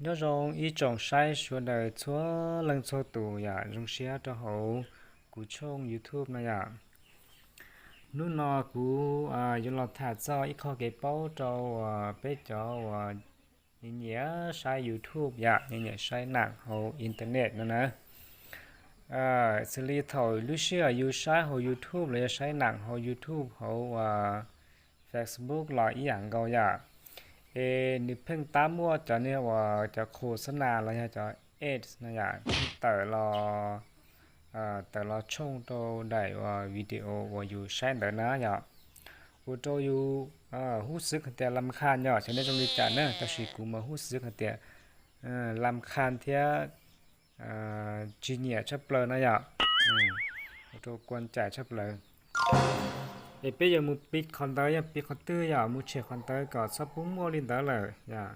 Nyob zoo ib tsoom saib sawv daws txhua leej txhua tus yom, zoo siab rau hauv kuv tshooj YouTube no yom. Hnub no kuv yuav los tham txog ib qho kev paub rau peb cov uas nyiam nyiam saib YouTube yom, nyiam nyiam saib nam hauv internet no na. Xws li thaum lub sij hawm yus saib hauv YouTube los yog saib nam hauv YouTube hauv Facebook los ib yam nkaus yom. Es nws pheej tab muaj cov niag uas cov khos xab nas los yog cov ads no yom, pheej tawm los tawm los tshooj rau daim uas video uas yus saib ntawd na yom. Ua rau yus hub xwb hais tias lam khas yom, xyov nej zoo li cas na, tab sis kuv mas hub xwb hais tias lam khas thiab tsis nyiam tshaj plaws na yom. Ua rau kua cai tshaj plaws. Es peb yuav mus piv qhov ntawd yog piv qhov twg yom, mus tshem qhov ntawd kom txhob pub muaj li ntawd lawm yom.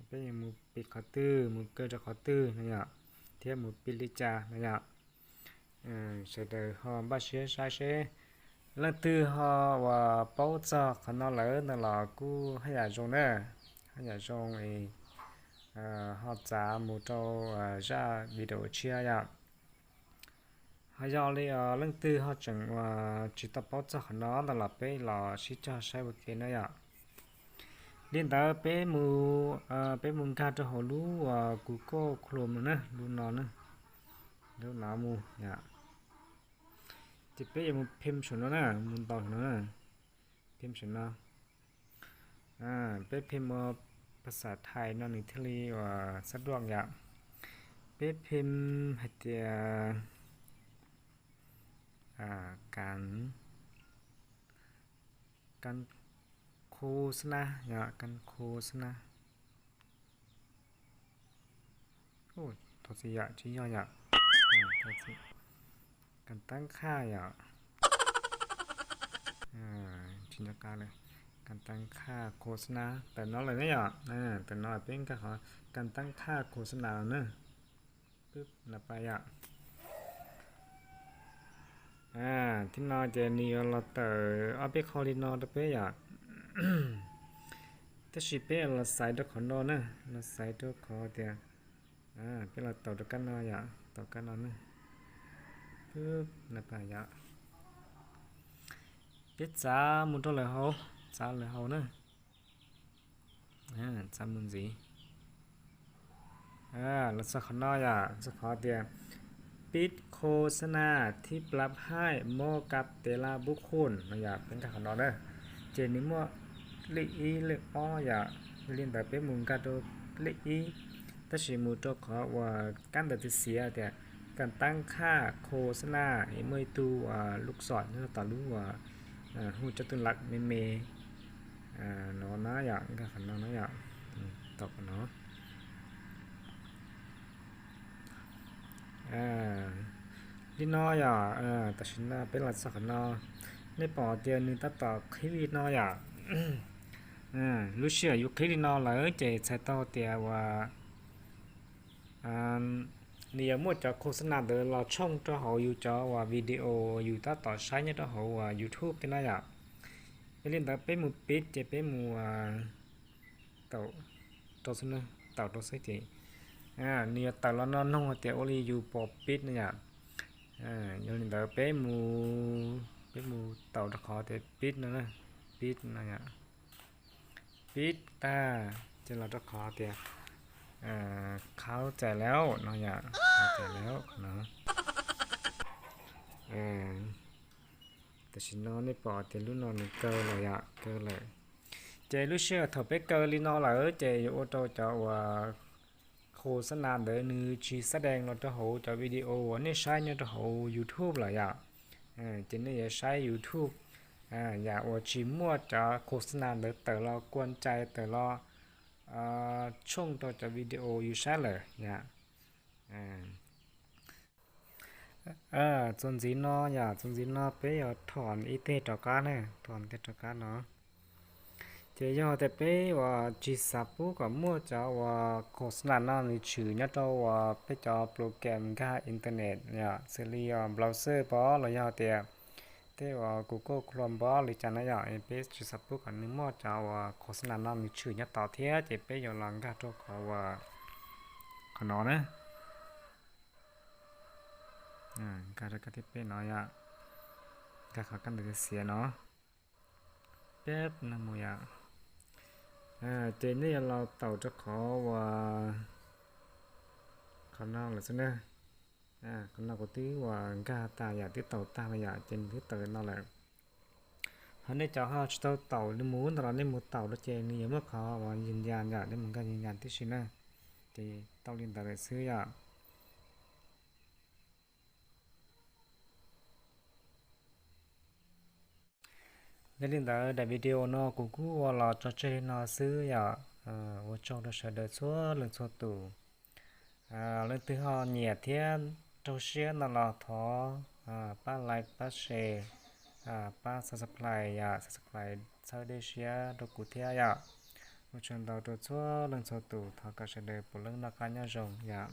Peb yuav mus piv qhov twg, mus kaw rau qhov twg no yom, thiab mus piv li cas no yom. Sawv daws ho npaj siab saib seb leej twg ho uas paub txog qhov no lawm no los kuj haj yam zoo na, haj yam zoo es ho txav mus rau zaj video tshiab yom. Ho yog li leej twg ho tseem uas tsis tau paub txog qhov no ntawd los peb los sib cog saib ua ke na yom. Li ntawd peb mus, peb mus nkag rau hauv lub uas Google Chrome no na, lub no na, lub no mus yom. Ces peb yuav mus phim saum no na, mus ntaus saum no na, phim saum no. Peb phim ua phas xas thais no nws thiaj li uas xab duaj yom. Peb phim hais tias kan, kan khos xab nas yom, kan khos xab nas. Thov txim yom, tsis yog yom. Kan tab khaj yom. Tsis nco qab li. Kan tab khaj khos xab nas tawm no lawm na yom. Tawm no peb nkag qhov kan tab khaj khos xab nas na. Pwb na pab yom. Thib no ces nws yuav los tawm ob peb qho li no rau peb yom. Tab sis peb los xaiv rau qhov no na, los xaiv rau qhov tias peb los taus rau kab no yom, taus kab no na. Pwb na pab yom. Peb txav mus rau lawm hauv, txav lawm hauv na. Txav mus ntxiv. Los txog qhov no yom, txog qhov tias pib khos xab nas thib plab haij mos kab tes laj bub khun no yom, peb nkag qhov no na. Ces nws muaj lej ib lej ob yom, yog li ntawd peb mus nkag rau lej ib. Tab sis mus rau qhov uas kab ntawd txiv xiav tias kan tab khaj khos xab nas es muaj ib tug lub xom nyob tom lub uas hu cov tus lawm me me no na yom, nkag qhov no na yom, tom qhov no. Li no yom, tam sim no peb los txog qhov no, nej pom tias nws tab tom qhib li no yom. Lub sij hawm yus qhib li no lawm ces txhais tau tias uas nws yuav muaj cov khos xab nas ntawd los tshooj rau hauv yus cov uas video yus tab tom saib nyob rau hauv uas YouTube thiab na yom. Yog li ntawd peb mus pib ces peb mus taus rau xwb, taus rau xwb ces nws yuav tawm los no noog tias ua li yus pom pib na yom. Yog li ntawd peb mus, peb mus taus rau qhov tias pib no, pib no yom. Pib tag ces los rau qhov tias khau txais lawm no yom, khau txais lawm qhov no. Tam sim no nej pom tias lub no nws kaw lawm yom, kaw lawm. Ces lub sij hawm thaum peb kaw li no lawm ces yuav ua rau cov uas khos xab nas ntawd nws tsis xab dees los rau hauv cov video uas nej saib nyob rau hauv YouTube lawm yom. Ces nej yuav saib YouTube yam uas tsis muaj cov khos xab nas ntawd tawm los kua cai tawm los tshooj rau cov video yus saib lawm yom. Txuas ntxiv no yom, txuas ntxiv no peb yuav thom ib teg rov qab na, thom ib teg rov qab no. Ces yog tias peb uas tsis xav pub kom muaj cov uas khos xab nas no nws tshwm nyob rau uas peb cov program nkag internet yom, xws li browser pob los yog tias tej uas Google Chrome pob li cas na yom, peb tsis xav pub kom nws muaj cov uas khos xab nas no nws tshwm nyob tod thiab ces peb yuav los nkag rau qhov uas no na. Nkag rau kab thib peb no yom. Nkag qhov kab ntawd xiav no. Peb no mus yom. Ces nej yuav los taum rau qhov uas qhov no lawm xwb na. Qhov no kuv twb uas nkag tas yom, twb taum tag lawm yom, ces nws twb tawm no lawm. Ho nej cov ho tsis tau taum li mus ntawd los nej mus taum rau ces nws yuav muaj qhov uas yws yas yom, nej mus nkag yws yas tib si na. Ces tau li ntawd lawm xwb yom. Yog li ntawd daim video no kuv kuj ua los tso tseg li no xwb yom. Ua tsaug rau sawv daws txhua leej txhua tus. Leej twg ho nyiam thiab raug siab no los thov pab like, pab share, pab subscribe yom, subscribe txhawb dej siab rau kuv thiab yom. Ua tsaug ntau rau txhua leej txhua tus, thov kom sawv daws puav leej noj qab nyob zoo yom.